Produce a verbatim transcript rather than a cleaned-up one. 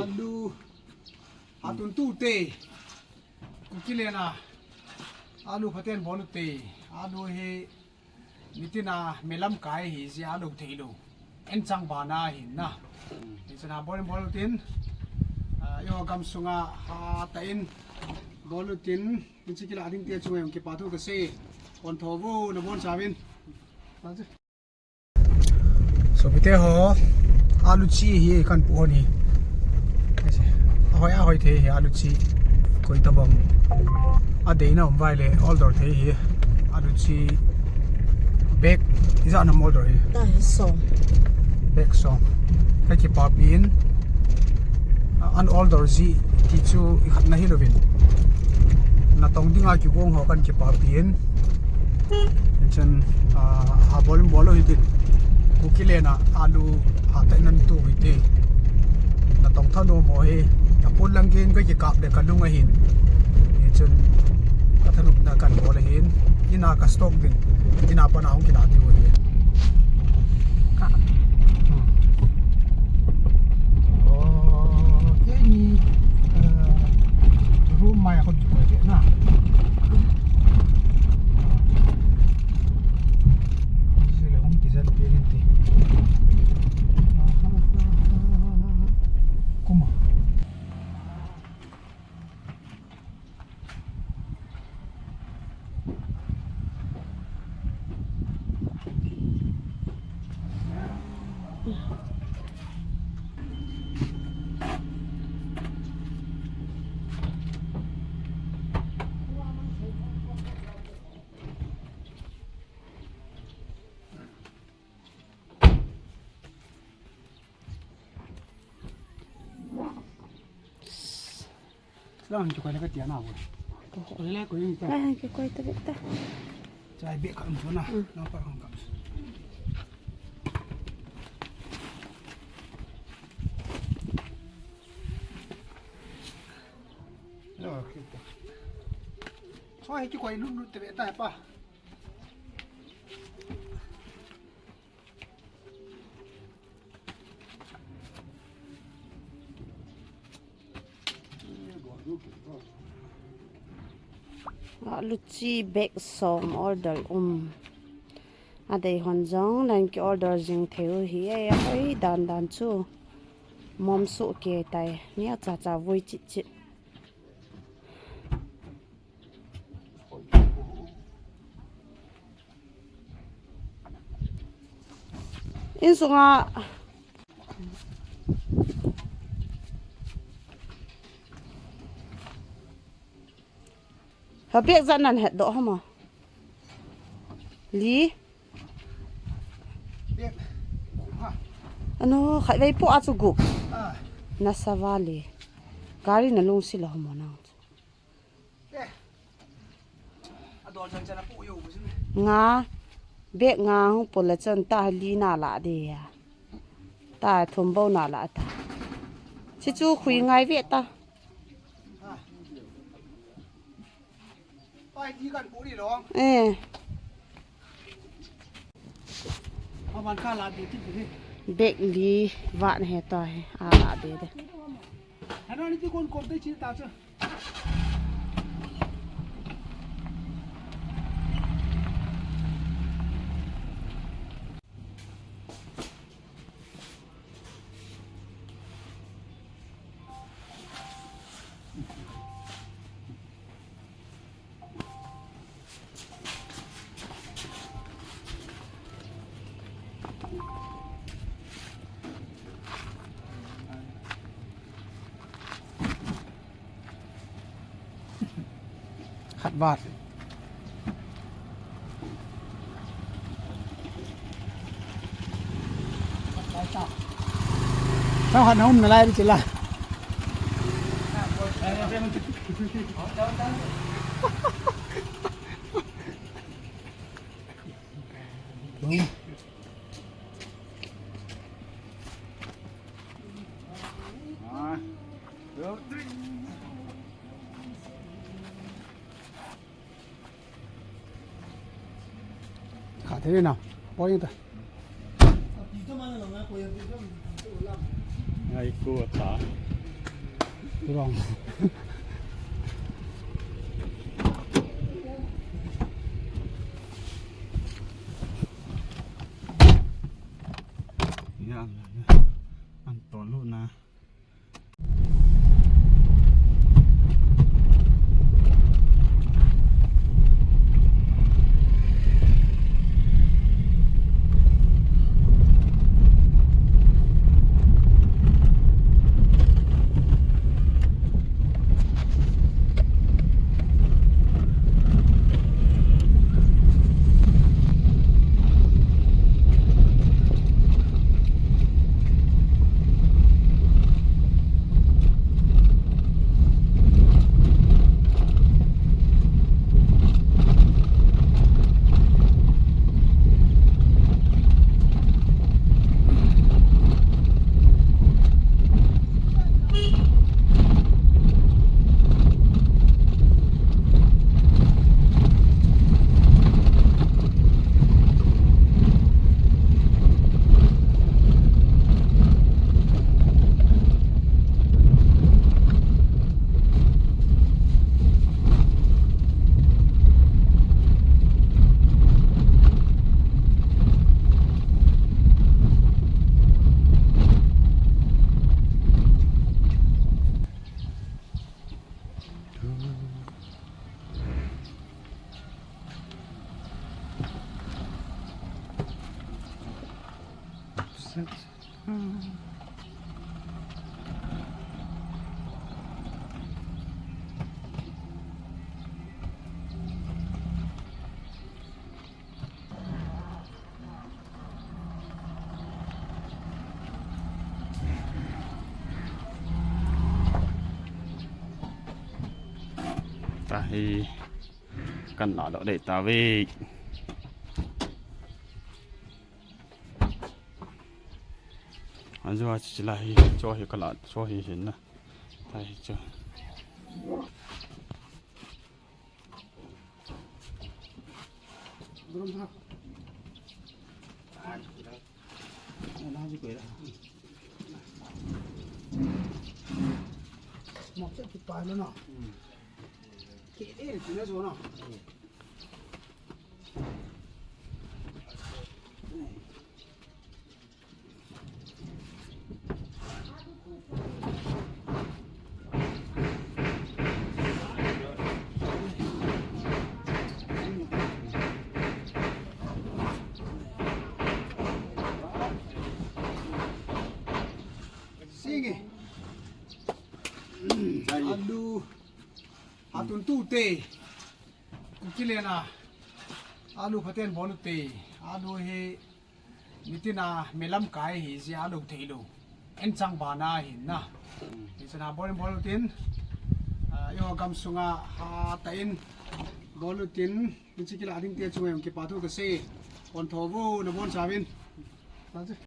Alu, hatun tute. Kuki lena. Alu phaten bol ute. Alu hi nitina melam kai hi jeh a lo thei lou. En chang bana hin na. Hichun a bol bol tin. Ah, eiho gam sunga hatah in bol tin. Hiche kila ding te chunga jong kipa thu kasei. Kon tho vo na bon chavin. Sopite ho, alu chi hi kan pu hon hi. Ahoi, ahoi thei hi alu chi. Koi tabang. Adeina um vai le, order thei hi. Alu chi bag, ijat ham order hi. Tahi som. Bag som. Ka kipapi in. An order ji ti chu i khat na hi lovin. Natong dinga kigong ho kan kipapi in. Chun, ah, ha bol bol lo hitin. Kuki lena alu hatah in an tu hiti. Natong thanom ho hi. Apun lang gin ka kikap le ka lung ahin. Chun, ka thanop na kan bol ahin. Ina ka stock ding. Ina pana hung kila diu ahi. Ka. Hmm. Oh, kei ni, eh, room mai a kon chu ko je na. Sile hung ti jan pe nin ti. Kuma. Lang kikoi le ka tia na bo. Ko le ko yin ta. Lang kikoi ta beta. Chai be ka um na. Mm. Na pa hong ka. Lo kita. Choi kikoi lut lut te beta pa. Alu chi bag som order um. Adei hon jong nang ki order jing thei u hi e, ahoi dan dan chu. Mom su ke tai. Nia cha cha vui chit chit. Insunga ha bag jan nan het doh hama. Li. Ano, khai vai po a chu gup. Ah. Na savali. Gari na lungsi la hama nang. Nga, bag nga hung pula chun ta li na la de ya. Ta thum bou na la ta. Chi chu khui ngai ve ta. Eh. Bag li vat he ta he. A la de de. Khat vat. Tao khat na um nalai di chila. Kha thei na, poi ta. Ngai ko ta. Wrong. Ya, an tolu na. Tahi kan la doh dei tave. Anjo a chi la hi, cho hi ka la, cho hi hin na. Tahi cho. Sige. Alu. Hatun tu te. Kukilena. Alu phaten bol te. Alu hi Nitina melam kai hi jia lo thei lo. En chang bana hin na. Hi chana bol in bol tin. Ah, eiho gam sunga ha ta in bol tin. Ni chikila ding te chunga jong kipa thu ka sei. Pon tho vo na bon chavin.